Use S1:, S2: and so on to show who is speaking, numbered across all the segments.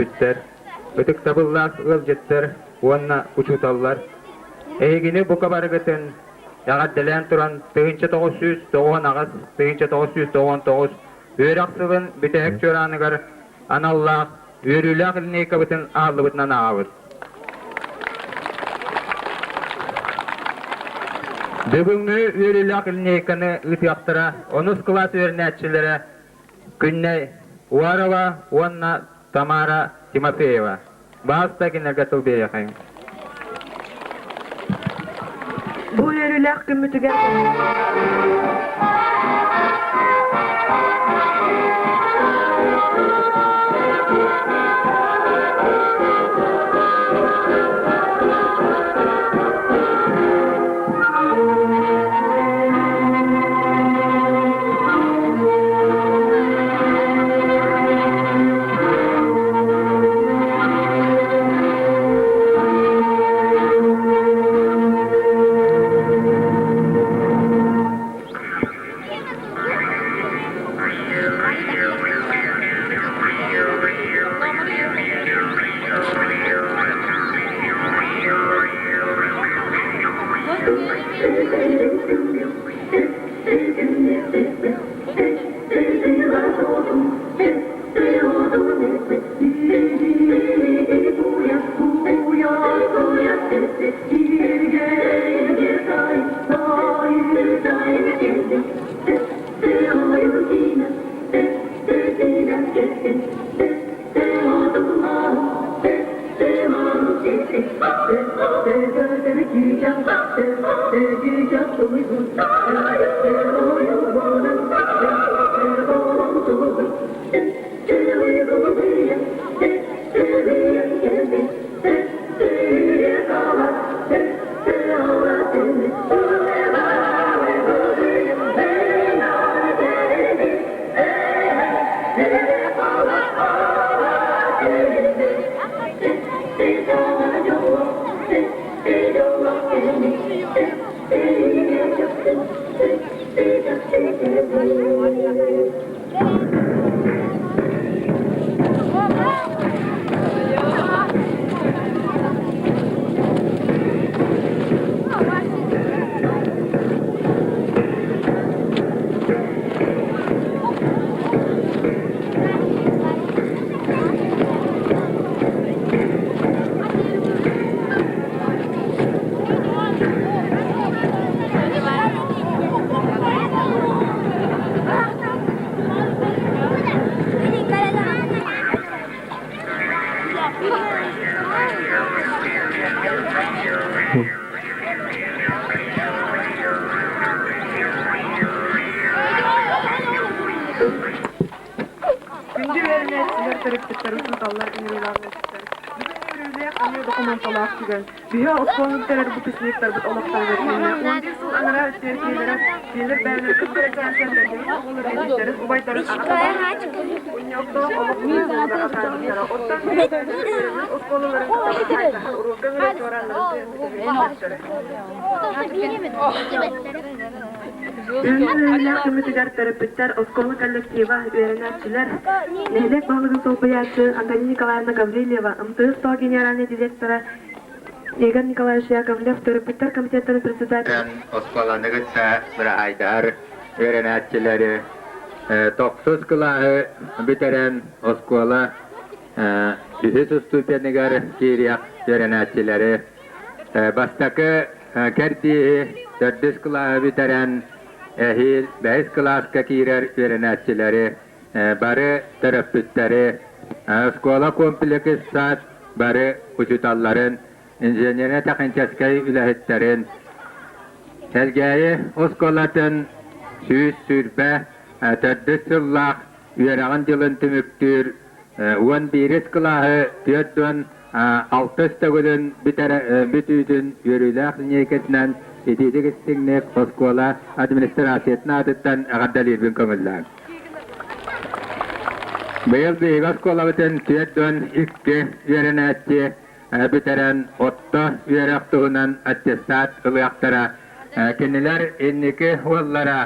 S1: төрөппүттэр, ытыктабыллаах ыалдьыттар уонна учууталлар, эһигини бука барыгытын эҕэрдэлээн туран 1998 1999 үөрэх сылын бүтэһик чуорааныгар аналлаах үөрүүлээх линейкабытын аһыллыбытынан ааҕабыт. Бүгүҥҥү үөрүүлээх линейканы ыытыахтара онус кылаас үөрэнээччилэрэ Күннэй Уарова уонна Тамара Тимофеева. Баһаалыста кинилэргэ тыл биэриэххиҥ.
S2: Бу үөрүүлээх күммүтүгэр Күндү үөрэнээччилэр, төрөппүттэр, учууталлар, ыҥырыылаах ыалдьыттар! Бүгүн үөрүүлээх эмиэ докумуонталаах түгэн. Биһи оскуоланы бүтэрэр выпускниктарбыт олохторугар үүннэ. 11 сыл анараа өттүгэр кинилэрэ кинилэр бэйэлэрин кытта оҕолор эдьиийдэрин, убайдарын аҕаларын олох уһун атаарбыттара. Оттон үөрэммит оскуолаларын кытта хайдаһан уруокка ыҥыран чуорааннарын түһэрбиттэрэ. Үүнүү үөрүүлээх түмүтүгэр төрөппүттэр, оскуола коллектива, үөрэнээччилэр, нэһилиэк баһылыгын солбуйааччы Антонина Николаевна Гаврильева, МТС ТО генеральнай директора Игорь Николаевич Яковлев, төрөппүттэр комитеттарын председателэ
S1: Оскуоланы кытта быраһаайдаһар үөрэнээччилэри тохсус кылааһы бүтэрэн оскуола үһүс уступеныгар киириэх үөрэнээччилэри бастакы кэрдииһи төрдүс кылааһы бүтэрэн эһиил бэһис кылааска киирэр үөрэнээччилэри бары төрөппүттэри оскуола комплекс сад бары учууталларын инженерно-техническэй үлэһиттэрин Элгээйи оскуолатын 124 сыллаах үөрэҕин дьылын түмүктүүр 11 кылааһы 46 төгүлүн бүтүүтүн үөрүүлээх линейкэтинэн итиитик истиҥник оскуола администрациятын аатыттан эҕэрдэлиирбин көҥүллээҥ. Быйыл биһиги оскуолабытын 42 үөрэнээччи бүтэрэн орто үөрэх туһунан аттестат ылыахтара. Кинилэр инники уоллара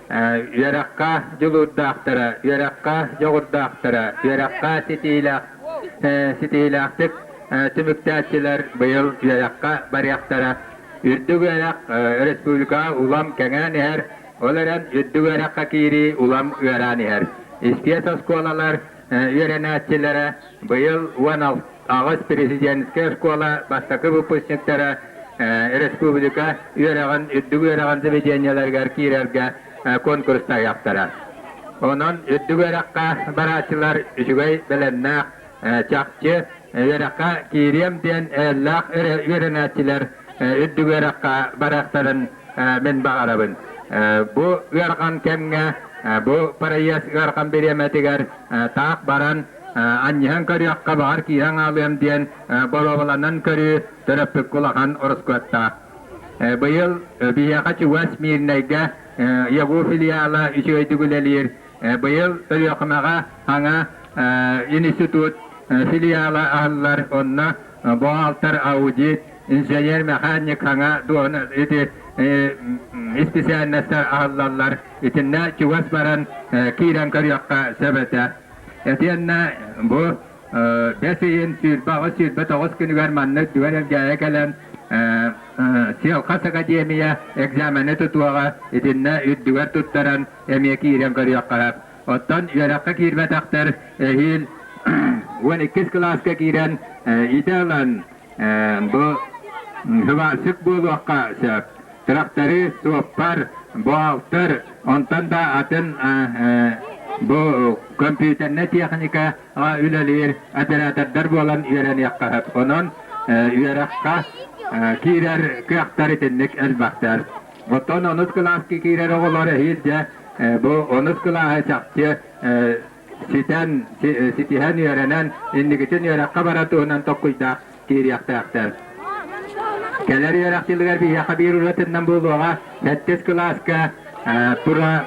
S1: үөрэххэ дьулуурдаахтара, үөрэххэ дьоҕурдаахтара, үөрэххэ ситиилээх. ситиһиилээхтик түмүктээччилэр быйыл үөрэххэ барыахтара. Үрдүк үөрэх республикаҕа улам кэҥээн иһэр, ол эрэн үрдүк үөрэххэ киирии улам ыараан иһэр. Испиэс оскуолалар үөрэнээччилэрэ быйыл 18 президентскэй оскуола бастакы выпускниктара республика үөрэҕин үрдүк үөрэҕин заведениеларыгар киирэргэ конкурстаһыахтара. Онон үрдүк үөрэххэ барааччылар үчүгэй бэлэмнээх, чахчы үөрэххэ киириэм диэн эрэллээх үөрэнээччилэр үрдүк үөрэххэ барыахтарын мин баҕарабын. Бу ыарахан кэмҥэ, бу проезд ыарахан бириэмэтигэр таах баран анньыһан көрүөххэ баҕар киирэн хаалыам диэн боруобаланан көрүү төрөппүккэ улахан ороскуоттаах. Быйыл биһиэхэ чугас Мирнэйгэ ЯГУ филиала үчүгэйдик үлэлиир. Быйыл Өлүөхүмэҕэ саҥа институт филиала аһыллар. Онно бухгалтер, аудит, инженер-механик саҥа ити исписээлинэстэр аһыллаллар. Итиннэ чугас баран киирэн көрүөххэ сөп этэ. Итиэннэ бу бэс ыйын 28-29 күнүгэр маннык Дүгэн Элгээйи кэлэн Сиалхас академия экзамены тутуоҕа итиннэ үрдүгэр туттаран эмиэ киирэн көрүөххэ сөп. Оттон үөрэххэ киирбэтэхтэр эһиил 12 кылааска киирэн идэ ылан бу сыбаарсык буолуохха сөп. Тракторист, суоппар, бухгалтер, онтон да атын бу компьютернай техника үлэлиир оператордар буолан үөрэниэххэ сөп. Онон үөрэххэ киирэр кыахтар итинник элбэхтэр. Оттон онус кылааска киирэр оҕолор эһиил дьэ бу онус кылааһы чахчы ситэн, ситиһэн үөрэнэн, инникитин үөрэххэ барар туһунан толкуйдаах киириэхтээхтэр. Кэлэр үөрэх дьылыгар биһиэхэ биир уратыннан буолуоҕа сэттис кылааска тура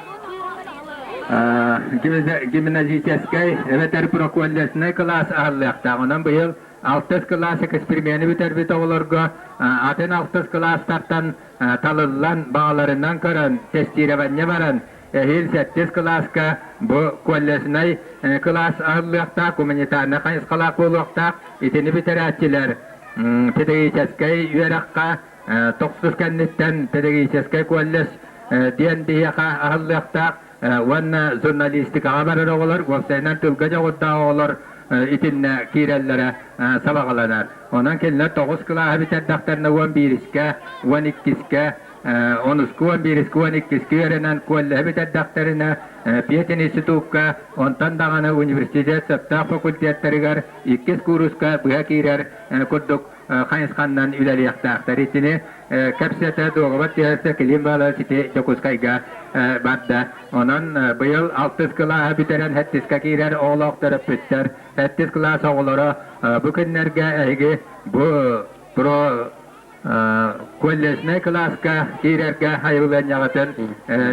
S1: гимназическай эбэтэр проколлеснай кылаас аһыллыахтаах. Онон быйыл алтыс кылаас эксперимени бүтэрбит оҕолорго атын алтыс кылаастартан талыллан, баҕаларынан көрөн, тестирование баран, эһиил сэттис кылааска бу колледжнай кылаас аһыллыахтаах, гуманитарнай хайысхалаах буолуохтаах. Итини бүтэрээччилэр педагогическай үөрэххэ тохсус кэнниттэн педагогическай колледж диэн биһиэхэ аһыллыахтаах уонна журналистикаҕа барар оҕолор, уопсайынан тылга дьоҕурдаах оҕолор итиннэ киирэллэрэ сабаҕаланар. Онон кинилэр тоҕус кылааһы бүтэрдэхтэринэ 11-искэ, 12-искэ, онуску, 11-искэ, 12-искэ үөрэнэн коллеһы бүтэрдэхтэринэ пединститукка, онтон даҕаны университет сөптөөх факультеттарыгар иккис кууруска быһа киирэр курдук хайысханнан үлэлиэхтээхтэр. Итини кэпсэтэ дуогабар түһэрсэ Клим Павлович ити Дьокуускайга барда. Онон быйыл алтыс кылааһы бүтэрэн сэттискэ киирэр оҕолоох төрөппүттэр, сэттис кылаас оҕолоро бу күннэргэ эһиги бу про колледжнай кылааска киирэргэ айыллыанньаҕытын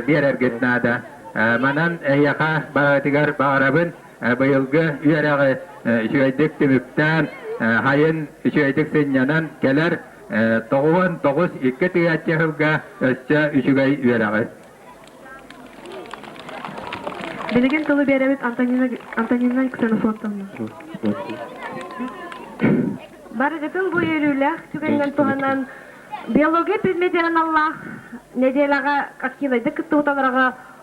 S1: биэрэргит наада. Манан эһиэхэ барытыгар баҕарабын быйылгы үөрэҕи үчүгэйдик түмүктээн, хайын үчүгэйдик сынньанан кэлэр 99 икки тыһыынча сылга өссө үчүгэй үөрэҕи.
S2: Билигин тылы биэрэбит Антонина, Антонина Ксенофонтовна.
S3: Барыгытын бу үөрүүлээх түгэнинэн туһанан биология предметигэр аналлаах нэдиэлэҕэ активнайдык кыттыбыт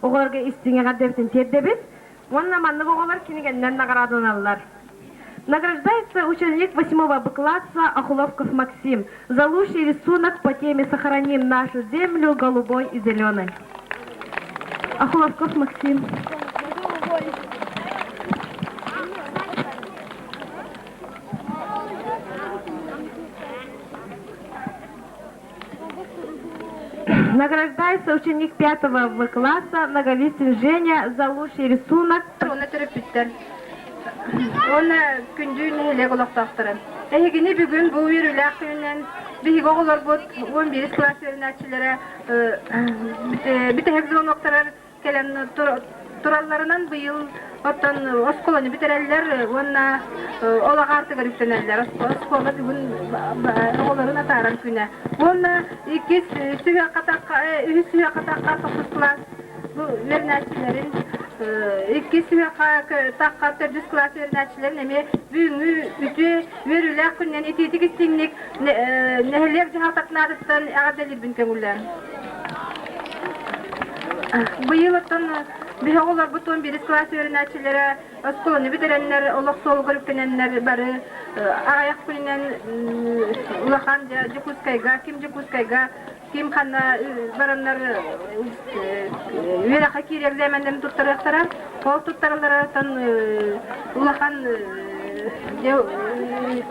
S3: оҕолорго истиҥ эҕэрдэбитин тиэрдэбит. Уонна маннык оҕолор кинигэннэн наҕараадаланаллар. Награждается ученик восьмого Б класса Охлопков Максим за лучший рисунок по теме «Сохраним нашу землю голубой и зеленой». Охлопков Максим. Награждается ученик пятого В класса Наговицын Женя за лучший рисунок.
S4: Уонна төрөппүттэр. Уонна күндү нэһилиэк олохтоохторо. Эһигини бүгүн бу үөрүүлээх күнүнэн биһиги оҕолорбут 11 кылаас үөрэнээччилэрэ бүтэһик звоноктарар кэлэн туралларынан быйыл оттон оскуоланы бүтэрэллэр уонна ол аҕаартыгар үктэнэллэр. Оскуола бүгүн оҕолорун атаарар күнэ. Уонна иккис сүһүөххэ үһүс сүһүөххэ тахха тохсус кылаас бу үөрэнээччилэрин. Иккис сүһүөххэ тахха төрдүс кылаас үөрэнээччилэрин эмиэ бүгүҥҥү үтүө үөрүүлээх күнүнэн итиитик истиҥник нэһилиэк дьаһалтатын аатыттан эҕэрдэлиирбин көҥүллээн. Быйыл оттон биһи оҕолорбут 11 кылаас үөрэнээччилэрэ оскуоланы бүтэрэннэр, олох суолугар үктэнэннэр бары аҕыйах күнүнэн улахан Дьокуускайга, ким Дьокуускайга ким ханна бараннар үөрэххэ киирэр экзаменнарын туттарыахтара. Ол туттаралларыттан улахан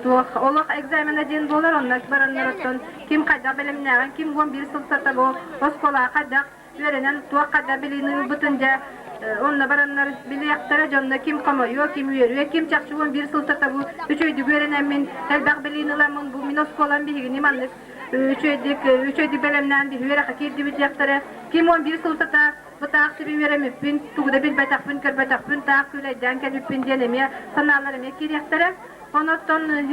S4: туох олох экзамена диэн буолар, онно бараннар оттон ким хайдах бэлэмнээҕин, ким 11 сыл устата бу оскуолаҕа хайдах үөрэнэн туох хайдах билиини ылбытын дьэ онно бараннар билиэхтэрэ, дьонно ким хомойуо, ким үөрүө, ким чахчы 11 сыл устата бу үчүгэйдик үөрэнэммин, элбэх билиини ыламмын, бу мин оскуолам биһигини маннык үчүгэйдик үчүгэйдик бэлэмнээн биһи үөрэххэ киирдибит диэхтэрэ. Ким 11 сыл устата бу таах сиби үөрэммиппин, тугу да билбэтэхпин, көрбөтөхпүн, таах күүлэйдээн кэлбиппин диэн эмиэ санаалар эмиэ киириэхтэрэ. Онон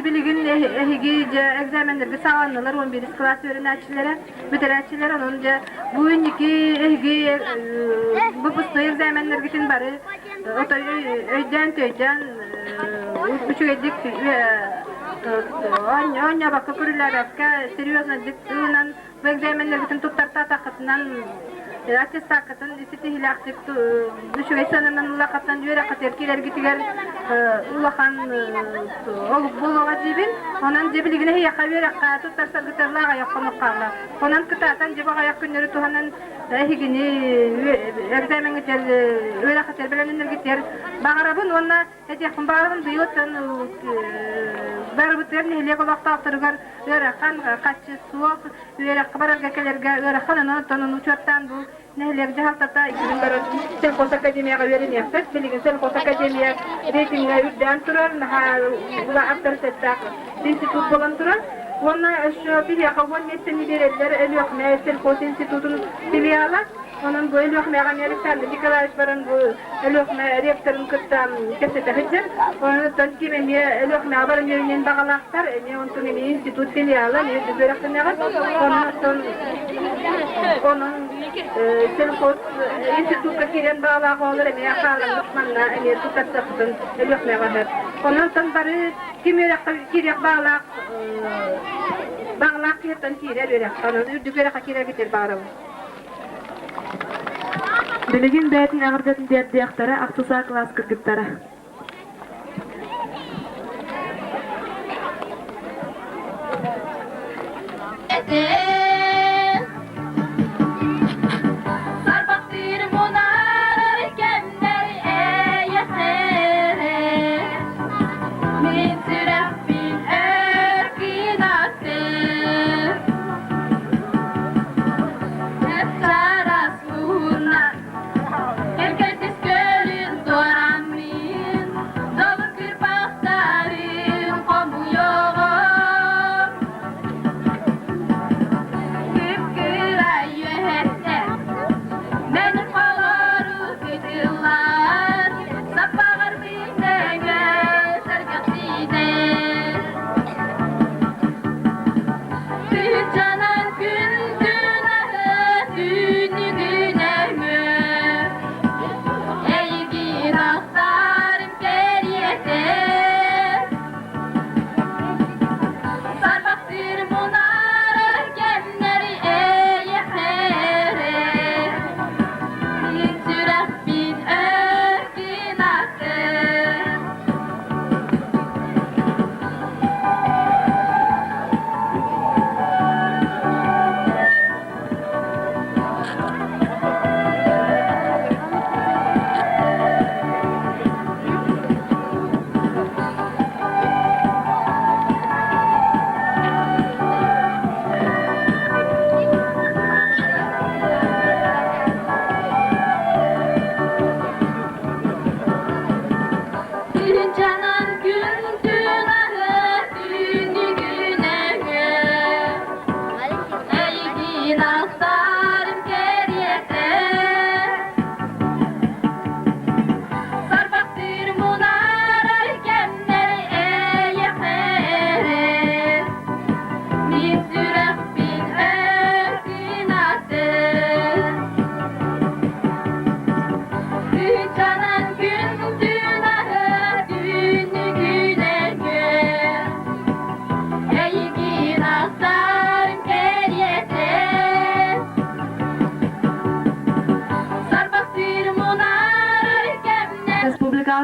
S4: билигин эһиги дьэ экзаменнарга саҕаланнылар 11 кылаас үөрэнээччилэрэ, бүтэрээччилэр. Онон дьэ бу инники эһиги выпускной экзаменнаргытын бары отой өйдөөн-төйдөөн үчүгэйдик оонньообокко көрүлээбэккэ серьезно ылынан бу экзаменнаргытын туттартаатаххытынан аттестаккытын ситиһиилээхтик үчүгэй сыананан улахаттан үөрэххитигэр киирэргитигэр улахан олук буолуоҕа диибин. Онон дьэ билигин эһиэхэ үөрэххэ туттарсаргытыгар лааҕайах хонук хаалла. Онон кытаатан дьэ баҕайах күннэри туһанан эһигини экзамеҥҥитигэр үөрэххитигэр бэлэмнэнэргитигэр баҕарабын уонна этиэхпин баҕарабын быйылтан барыбытыгар нэһилиэк олохтоохторугар ыарахан харчы суох үөрэххэ барарга кэлэргэ ыарахан онон оттон учуоттаан бу нэһилиэк дьаһалтата иккитин баран сельхоз академияҕа үөрэниэхпит билигин сельхоз академия рейтингэ үрдээн турар наһаа авторитеттаах институт буолан турар уонна өссө биһиэхэ 10 миэстэни биэрэллэр Өлүөхүмэ сельхоз институтун филиала Онон бу Өлүөхүмэҕэ эмиэ Александр Николаевич баран бу Өлүөхүмэ ректорын кытта кэпсэтэ сылдьар. Онон ким эмиэ Өлүөхүмэҕэ баран үөрэниэн баҕалаахтар, эмиэ онтон эмиэ институт филиала, эмиэ үрдүк үөрэхтэнэҕит. Онон оттон онон сельхоз институкка киирэн баҕалаах оҕолор эмиэ хаалаҥҥыт манна эмиэ туттарсыахпытын Өлүөхүмэҕэ сөп. Онон оттон бары ким үөрэххэ киириэх баҕалаах баҕалаах киһиттэн киирэр үөрэххэ, онон үрдүк үөрэххэ киирэргитигэр баҕарабын.
S2: Билигин бэйэтин эҕэрдэтин тиэрдиэхтэрэ ахсыс А кылаас кыргыттара.
S5: Сарбахтыыр мунаарар кэмнэр эйэхэрэ Мин сүрэхпин өр гынаттыр Эргэтис көлүн туораммын, Долун кырпахтарын хомуйоҕум.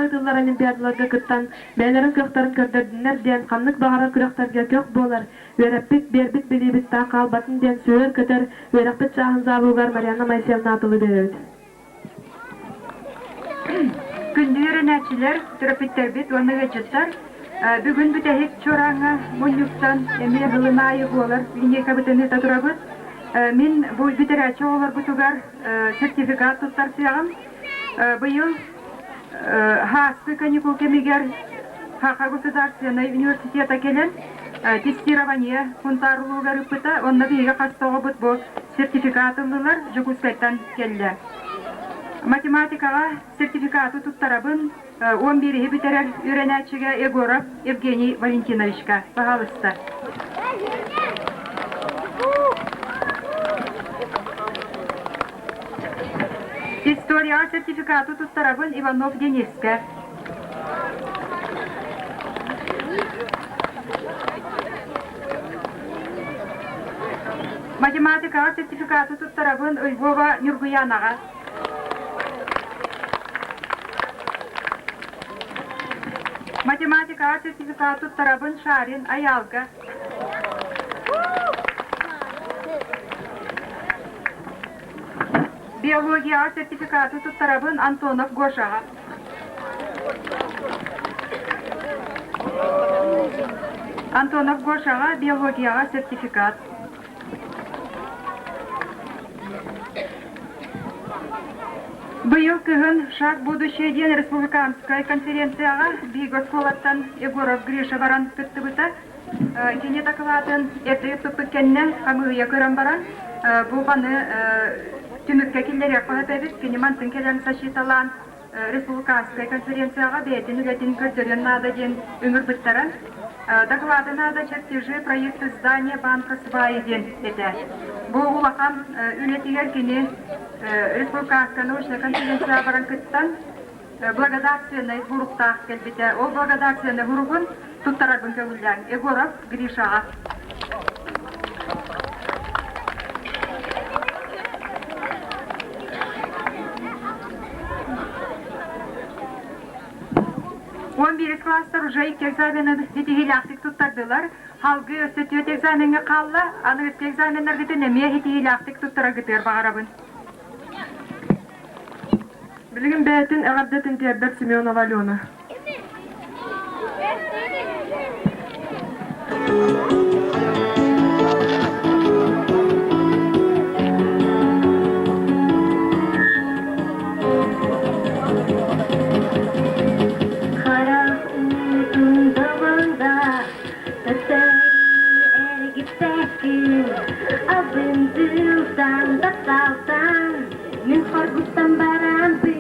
S2: ыытыллар олимпиадаларга кыттан, бэйэлэрин кыахтарын көрдөрдүннэр диэн ханнык баҕарар күрэхтэргэ көх буолар, үөрэппит, биэрбит билиибит таах хаалбатын диэн сүүрэр-көтөр үөрэхпит чааһын заавугар Марианна Моисеевна тылы биэрэбит.
S4: Күндү үөрэнээччилэр, төрөппүттэрбит уонна ыалдьыттар, бүгүн бүтэһик чуорааҥҥа мунньустан эмиэ ылын аайы буолар линейкабытын ыыта турабыт. Мин бу бүтэрээччи оҕолорбутугар сертификат туттарсыаҕым. Быйыл Хааскы каникул кэмигэр Саха государственнай университета кэлэн тестирование Сунтаар улууһугар ыыппыта. Онно биһиги хас да оҕобут бу сертификат ыллылар, Дьокуускайтан кэллэ. Математикаҕа сертификаты туттарабын. 11-иһи бүтэрэр үөрэнээччигэ Егоров Евгений Валентиновичка. Пожалуйста. Историяҕа сертификаты туттарабын Иванов Денискэ. Математикаҕа сертификаты туттарабын Львова Ньургуянаҕа. Математикаҕа сертификат туттарабын Шарин Айаалга. Биологияҕа сертификаты туттарабын Антонов Гошаҕа. Антонов Гошаҕа биологияҕа сертификат. Быйыл кыһын «Шаг будущее» диэн республиканскай конференцияҕа биһиги оскуолаттан Егоров Гриша баран кыттыбыта. Кини дакылаатын эрдэ ыыппыппыт кэннэ хамыыһыйа көрөн баран, бу маны түмүккэ киллэриэххэ сөп эбит. Кини мантан кэлэн защиталаан республиканскай конференцияҕа бэйэтин үлэтин көрдөрүөн наада диэн ыҥырбыттара. Доклады наада чертежи проекты здания банка сваи диэн этэ. Бу улахан үлэтигэр кини республиканскай научнай конференцияҕа баран кыттан благодарственнай буруктаах кэлбитэ. Ол благодарственнай буругун туттарарбын көҥүллээҥ. Егоров Гришаҕа. Он биирис класстар уже икки экзамены ситиһиилээхтик туттардылар. Халгыы өссө түөрт экзамеҥҥа хаалла. Аныгыскы экзаменнаргытын эмиэ ситиһиилээхтик туттараргытыгар баҕарабын.
S2: Билигин бэйэтин эҕэрдэтин тиэрдэр Семенова Алена.
S6: Харах уутун добунда, Өтөрү эргиппэккин, Абын тыылтан, тапталтан, Мин хоргуттан барампын,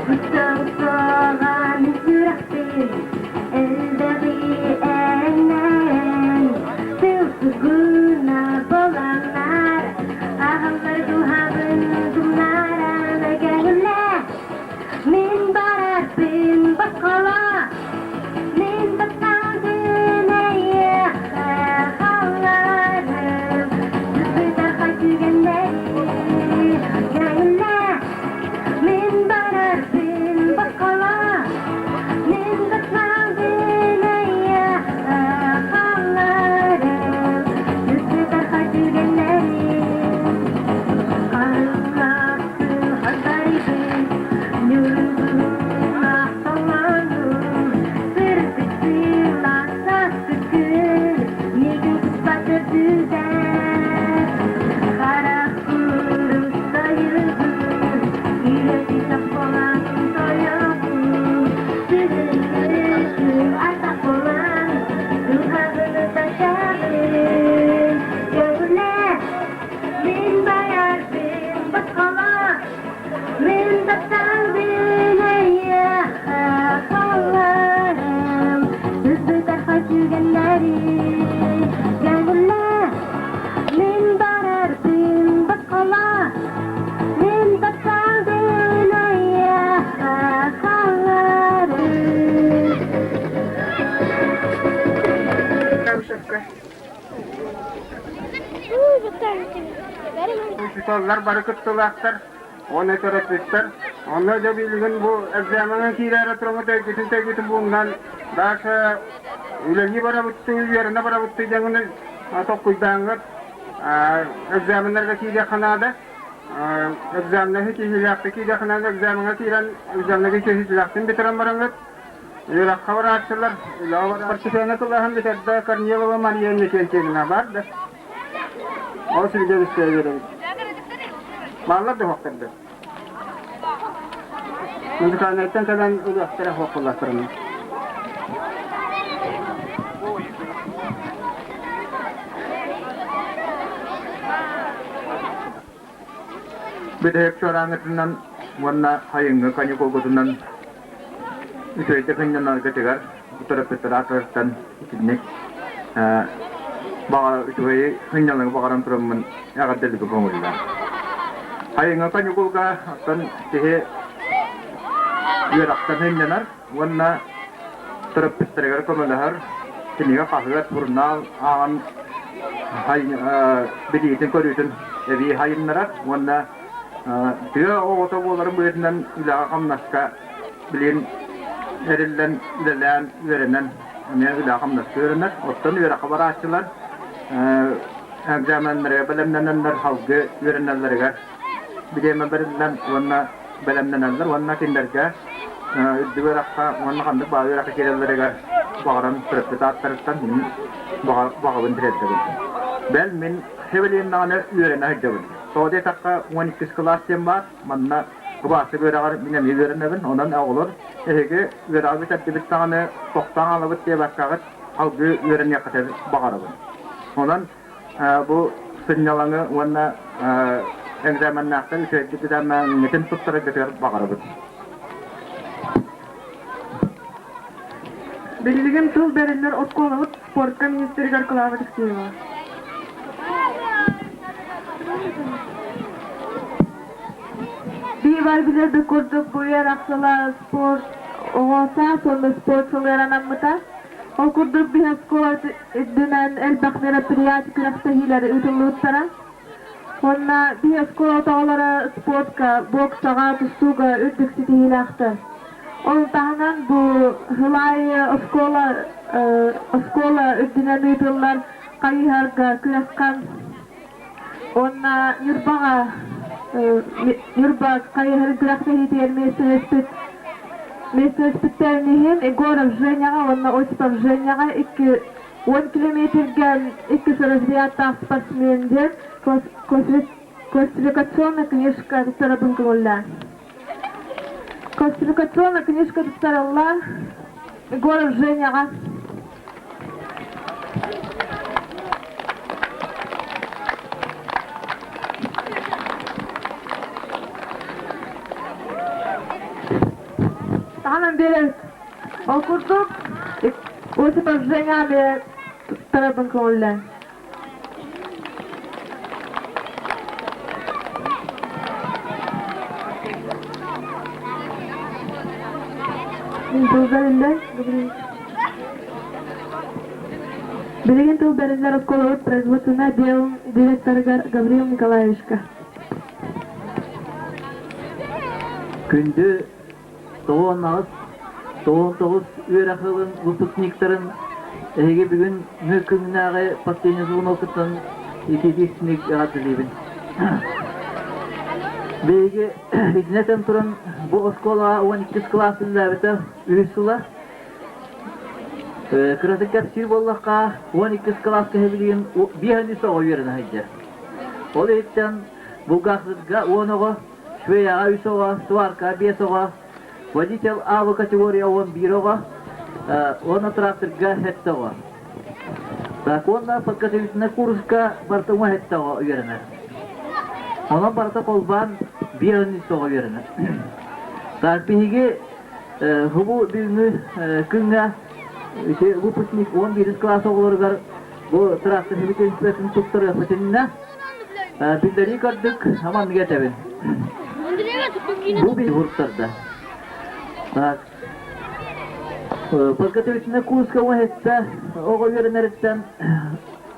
S6: Куттал-суоҕа мин сүрэхпин, Элбэҕи эрэннэрэн, Тыл тугуна боланнар, Аһыллар дууһабын тумнаран көҥүллэ. Мин барарбын босхоло, Мин тапталбын эйиэхэ халларым, Сытархай түгэннэри көҥүллэ. Мин барарбын босхоло, Мин тапталбын эйиэхэ халларым, Сытархай түгэннэри Харылаахтын хардарыгын, Ньургуһуннаах толоонун, Сырдык сыылаах сааскы күн, Миигин кыспат үрдүгэр. Харах курус тойугун, Үйэти саппалаан тойоҕун, Сүрүн атах буолан, Дууһабын ытатаҕын. Көҥүлэ Мин байарбын босхоло, мин тапталбын эйиэхэ халларым, сырдатархай түгэннэри көҥүллэ. Мин барарбын босхоло, мин тапталбын эйиэхэ халларым.
S1: Учууталлар бары кыттыылаахтар, уонна төрөппүттэр.
S7: Онно дьэ билигин бу экзамеҥҥа киирээри тураммыт өйгүтүн-төйгүтүн булунан дальше үлэлии барабыттыы, үөрэнэ барабыттыы диэҥҥин толкуйдааҥҥыт экзаменнарга киириэххэ наада. Экзаменнаһы киһилээхтик киириэххэ наада, экзамеҥҥа киирэн экзаменнарга киһилээхтин бүтэрэн бараҥҥыт үөрэххэ барааччылар, үлэҕэ барар фортепиано кылааһын бүтэрдэ Корнилова Мария Иннокентьевна бар да. Ол сиргэ бистэ биэрэбит. Бааллар да уһуктарда. Музыкальнайтан кэлэн ылыахтара уһуктуллахтарына.
S1: Бүтэһик чуораангытынан уонна хайыҥҥы каникулгутунан үчүгэйдик сынньанаргытыгар төрөппүттэр ааттарыттан итинник баҕа үчүгэйи сынньалаҥы баҕаран тураммын эҕэрдэлигэ көҥүллээх. Хайыҥҥы каникулга оттон киһи үөрэхтэн сынньанар уонна төрөппүттэригэр көмөлөһөр, кинигэ, хаһыат, сурунаал ааҕан билиитин-көрүүтүн эбии хайыннарар уонна тыа оҕото буоларын быһыытынан үлэҕэ-хамнаска билигин эриллэн, үлэлээн, үөрэнэн эмиэ үлэҕэ-хамнаска үөрэнэр. Оттон үөрэххэ барааччылар экзаменнарыгар бэлэмнэнэннэр салгыы үөрэнэллэригэр бириэмэ бэриллэн уонна бэлэмнэнэллэр уонна кинилэргэ үрдүк үөрэххэ уонна ханнык баҕа үөрэххэ киирэллэригэр баҕаран төрөппүт ааттарыттан мин баҕабын тириэрдэбин. Бэл мин Хевелиннаҕына үөрэнэ сылдьабын. Тоҕо диэтэххэ 12 кылаас диэн баар, манна кыбаастык үөрэҕэр мин эмиэ үөрэнэбин, онон оҕолор эһиги үөрэҕи бүтэрдибит даҕаны тохтоон хаалабыт диэбэккэҕит салгыы үөрэниэххитин баҕарабын. Онон бу сынньалаҥы уонна экзаменнаахтар үчүгэйдик экзамеҥҥытын туттараргытыгар баҕарабыт.
S2: Билигин тыл бэриллэр оскуолабыт спортка министригэр Клава Алексеева.
S8: Биир билэрбит курдук бу үөрэх сыла спорт оҕо саас уонна спорт сылыгар анаммыта. Ол курдук биһи оскуола үрдүнэн элбэх мероприятие күрэхтэһиилэр ыытыллыбыттара. Уонна биһи оскуола оҕолоро спортка, боксаҕа, тустууга үрдүк ситиһиилээхтэр. Ол таһынан бу сыл аайы оскуола оскуола үрдүнэн ыытыллар хайыһарга күрэххэ уонна Ньурбаҕа Ньурба хайыһарын күрэхтэһиитигэр миэстэлэспит миэстэлэспиттэрин иһин Егоров Женяҕа уонна Осипов Женяҕа 2 10 километрга иккис разрядтаах спортсмен диэн классификационная книжка туттарабын көҥүллээн. Классификационная книжка туттарыллар Егоров Женяҕа. Таһынан биэрэбит. Ол курдук, Осипов Женя туттарабын көҥүллээн. Мин тыл бэриллэр. Билигин тыл бэриллэр оскуолабыт производственнай отделын директорыгар Гаврил Николаевичка.
S9: Күндү 98, 99 үөрэх ылын выпускниктарын эһиги бүгүн күннээҕи последний звонокуттан итиитик эҕэрдэлиибин. Биһиги итинэ этэн туран бу оскуолаҕа 12 кылаас үлэлээбитэ үһүс сыла. Кыратык кэпсиир буоллахха, 12 кылааска билигин биэһин үс оҕо үөрэнэ сылдьар. Ол иһиттэн Булгахсытга 10 оҕо, Швеяҕа үс оҕо, сваркаҕа биэс оҕо, водитель А категория 11 оҕо, уонна тракторга сэттэ оҕо. Так уонна подготовительнай курска барыта уон сэттэ оҕо үөрэнэр. Онон барыта холбоон биэс оҕо үөрэнэр. Так биһиги бу бүгүҥҥү күҥҥэ ити выпускник 11 класс оҕолоругар бу трактор инспекторын туттарыахпытынна Биллэрии көрдүк, маннык этэбин. Бу биһуртарда. Подготовительный курска уһетта оҕо үөрэнэриттэн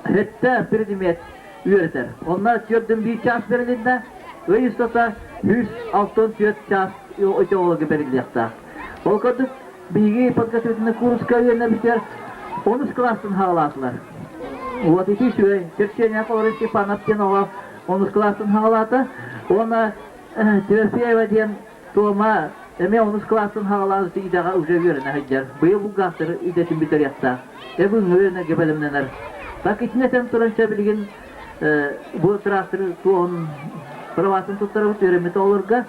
S9: хетте предмет үөрэтэр. Онно түөрдүн биир час берилиннэ, ый устата 164 час. оҕолорго бэриллиэхтээх. Ол курдук биһиги подготовительный курска үөрэнэбитигэр онус кылаастан хаалаатылар. Вот ити үчүгэй. Черчение олорор Степанов диэн оҕо онус кылаастан хаалаата. Уонна Тимофеева диэн Тома эмиэ онус кылаастан хаалаан идэҕэ уже үөрэнэ сылдьар. Быйыл бухгалтер идэтин бүтэриэхтээх. Дьэ бүгүҥҥү үөрэнэргэ бэлэмнэнэр. Так итини этэн туран чэ билигин бу трактор туоһун праватын туттарабыт үөрэммит оҕолорго.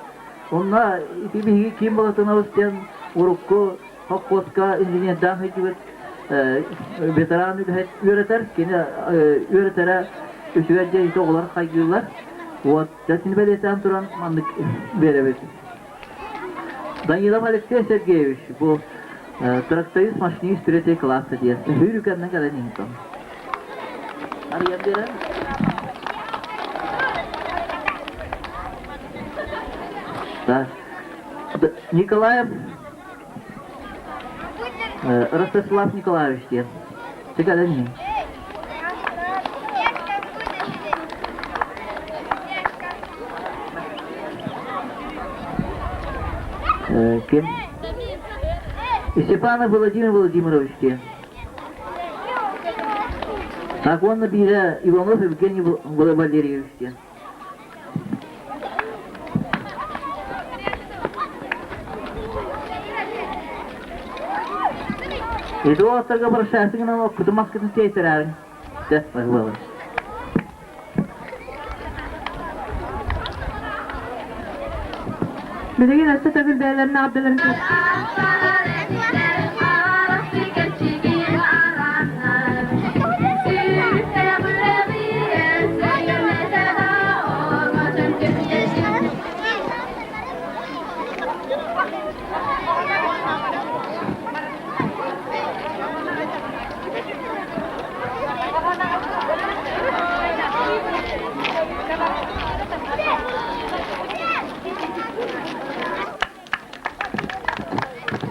S9: Онно ити биһиги ким Болотунович диэн урукку холкуоска инженердаах сылдьыбыт ветеран үлэһит үөрэтэр. Кини үөрэтэрэ үчүгэй диэн ити оҕолор хайгыыллар. Вот, дьэ син бэлиэтээн туран маннык биэрэбит. Данилов Алексей Сергеевич бу тракторист машинист третий класса диэн үһүр үкэннэн кэлэн иһитом. Арыйан биэрэн. Да. Николаев Ростислав Николаевич диэн. Кэлэн иһин. Ким? Степанов Владимир Владимирович диэн. Так уонна биирэ Иванов Евгений Валерьевич диэн. Ити уолаттарга прощайсыгынан оккутун маскытын тиэйтэрээриҥ. Дьэ, баһыыбалар.
S8: Билигин өссө төгүл бэйэлэрин аҕардыларын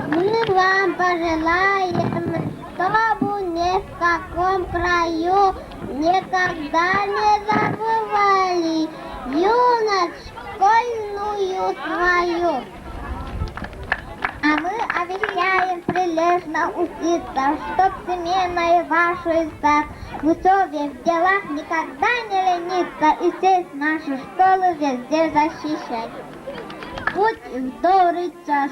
S6: Мы вам пожелаем, чтобы ни в каком краю никогда не забывали юность школьную свою. А мы обещаем прилежно учиться, чтоб семейной вашей стать, в учебе, в делах никогда не лениться и честь нашу школу везде защищать. Путь в добрый час.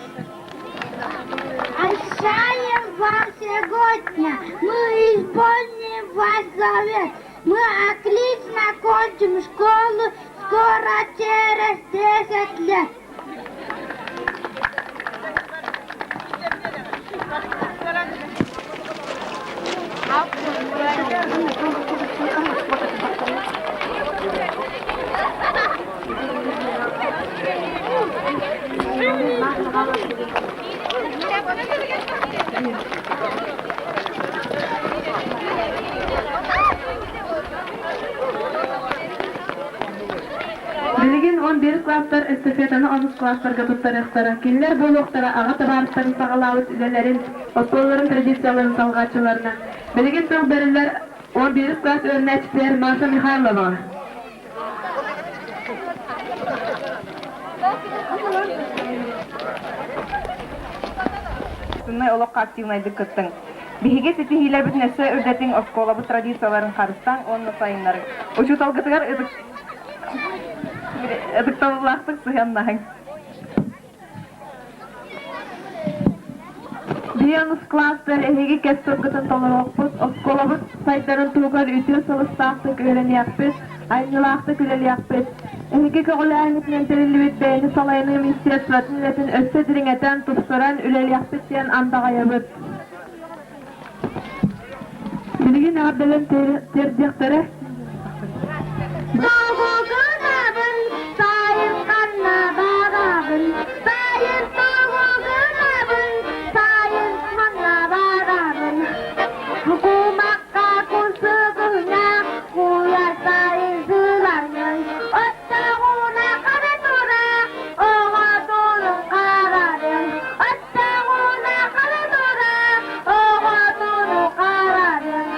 S6: Обещаем вам сегодня, мы исполним ваш завет. Мы отлично кончим школу скоро через 10 лет.
S8: Билигин 11 класстар эстафетаны онус класстарга туттарыахтара. Кинилэр буолуохтара аҕа табаарыстарын саҕалаабыт үлэлэрин, оскуолаларын традицияларын салҕааччыларына. Билигин тыл бэриллэр 11 класс үөрэнээччитигэр Маша Михайловаҕа.
S10: Суннай олоххо активнайдык кыттыҥ. Биһиги ситиһиилэрбитин өссө үрдэтиҥ, оскуолабыт традицияларын харыстааҥ уонна сайыннарыҥ. Учууталгытыгар ытыктабыллаахтык сыһыаннаһыҥ.
S8: Биэнус класстар эһиги кэс тылгытын толоруохпут, оскуолабыт сайдарын туһугар үтүө сылыстаахтык үөрэниэхпит, айымньылаахтык үлэлиэхпит. Эһиги көҕүлээһиҥҥитинэн тэриллибит бэйэни салайыныы министерствотын үлэтин өссө дириҥэтэн, тупсаран үлэлиэхпит диэн андаҕайабыт. Билигин эҕэрдэлэн тиэрдиэхтэрэ.
S6: Тоҕугунабын, сайын ханна барабын, сайын тоҕугунабын, сайын ханна барабын. Кумакка кусугуна, куйар сайын сыларнын, оттоҕуна хара тура, оҕотунун харарын, оттоҕуна хара тура, оҕотунун харарын.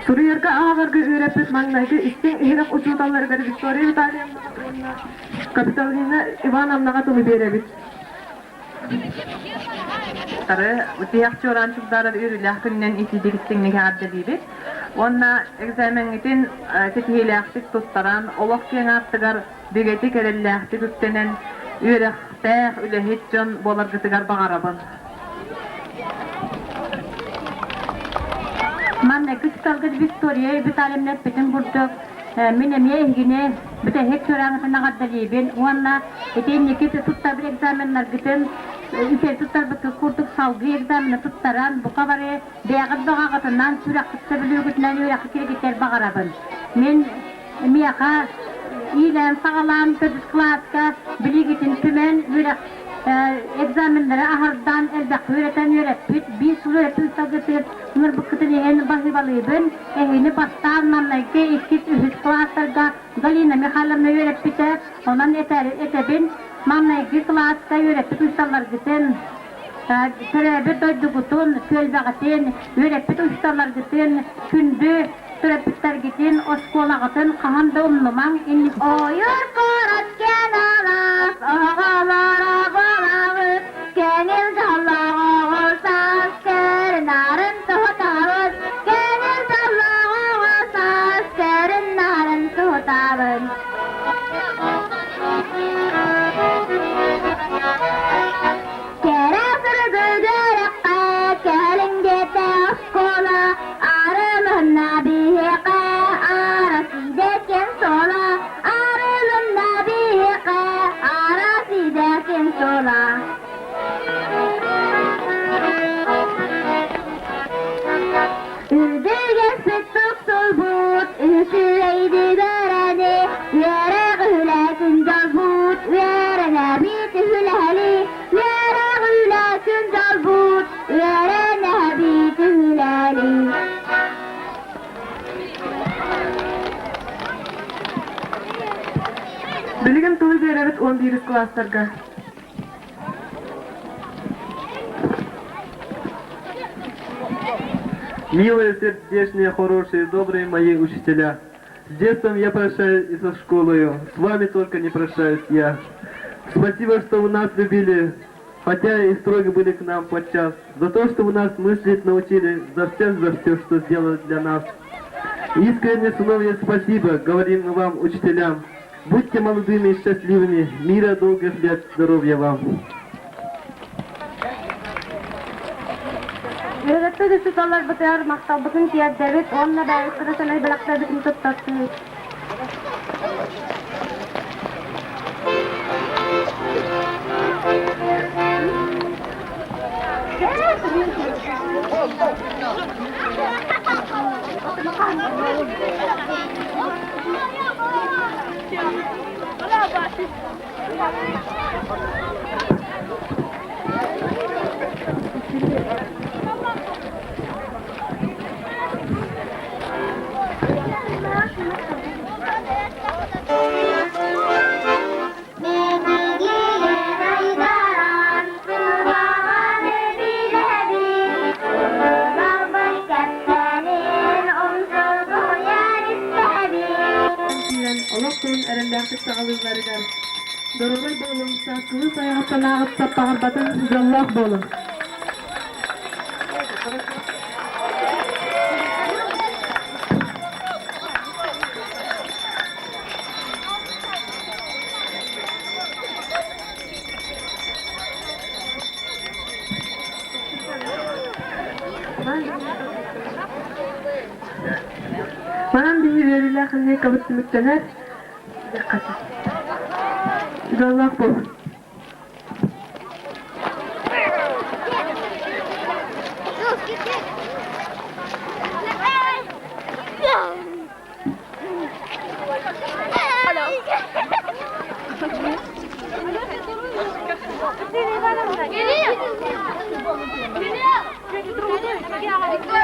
S8: Суруйарга ааҕарга үөрэппит маҥнайгы истиҥ иһирэх учууталларыгар Виктория Витальевнаҕа уонна Капитолина Ивановнаҕа тылы биэрэбит.
S10: Тары тиһэх чуораан чугдаарар үөрүүлээх күнүнэн итиитик истиҥник эҕэрдэлиибит. Уонна экзамеҥҥитин ситиһиилээхтик туттаран, олох киэҥ аартыгар бигэтик эрэллээхтик үктэнэн, үөрэхтээх, үлэһит дьон буоларгытыгар баҕарабын.
S11: Маннык учууталгыт Виктория Витальевна эппитин курдук, мин эмиэ эһигини бүтэһик чуораангытын эҕэрдэлиибин уонна ити инники туттарбыт экзаменнаргытын үчүгэй туттарбыккыт курдук салгыы экзамены туттаран, бука бары бэйэҕит баҕаҕытынан, сүрэххит сөбүлүүгүтүнэн үөрэххэ кииргитэр баҕарабын. Мин миэхэ иилээн-саҕалаан төрдүс кылааска билиигитин түмэн үөрэх экзаменнары аһардан элбэххэ үөрэтэн үөрэппит биир сыл үөрэппит сылгытыгар ыҥырбыккытын иһин баһыыбалыыбын. Эһигини бастаан маҥнайгы, иккис, үһүс кылаастарга Галина Михайловна үөрэппитэ. Онон этэбин, маҥнайгы кылааска үөрэппит учууталларгытын, төрөөбүт дойдугутун, түөлбэҕитин, үөрэппит учууталларгытын күндү төрөппүттэргитин, оскуолаҕытын хаһан да умнумаҥ.
S6: Ойуур куорат киэн алаас, оҕолоро буолабыт, көҥүл дьоллоох оҕо саас көрүн-нарын туһутабыт, көҥүл дьоллоох оҕо саас көрүн-нарын туһутабыт. Кэрэ сырдык үөрэххэ кэлиҥ диэтэ оскуола, арылынна биһиэхэ Арасыйда кэм суола, арылынна биһиэхэ Арасыйда кэм суола. Үрдүгэспит тохсулбут, үчүгэйди бэрэни, үөрэх үлэтин дьолбут, үөрэнэбит үлэһэли, үөрэх үлэтин дьолбут, үөрэнэбит үлэли.
S8: Билигин тылы биэрэбит 11 кылаастарга.
S12: Милые, сердечные, хорошие, добрые мои учителя, с детством я прощаюсь и со школою, с вами только не прощаюсь я. Спасибо, что вы нас любили, хотя и строго были к нам подчас, за то, что вы нас мыслить научили, за все, за все, что сделали для нас. Искренне, сыновья, спасибо, говорим мы вам, учителям. Будьте молодыми и счастливыми, мира, долгих лет, здоровья вам.
S3: Үөрэппит учууталларбытыгар махталбытын тиэрдэбит уонна бэйэбит сэмэй бэлэхтэрбитин туттартыыбыт.
S8: Киирэн олох күн эрэллээхтик саҕалыылларыгар доруобай буолуҥ, сааскылыы сайаҕас санааҕыт саппаҕырбатын, дьоллоох буолуҥ! Манан биһи үөрүүлээх линейкабыт түмүктэнэр. Дьоллоох буолун.
S5: Кирилл! Кирилл!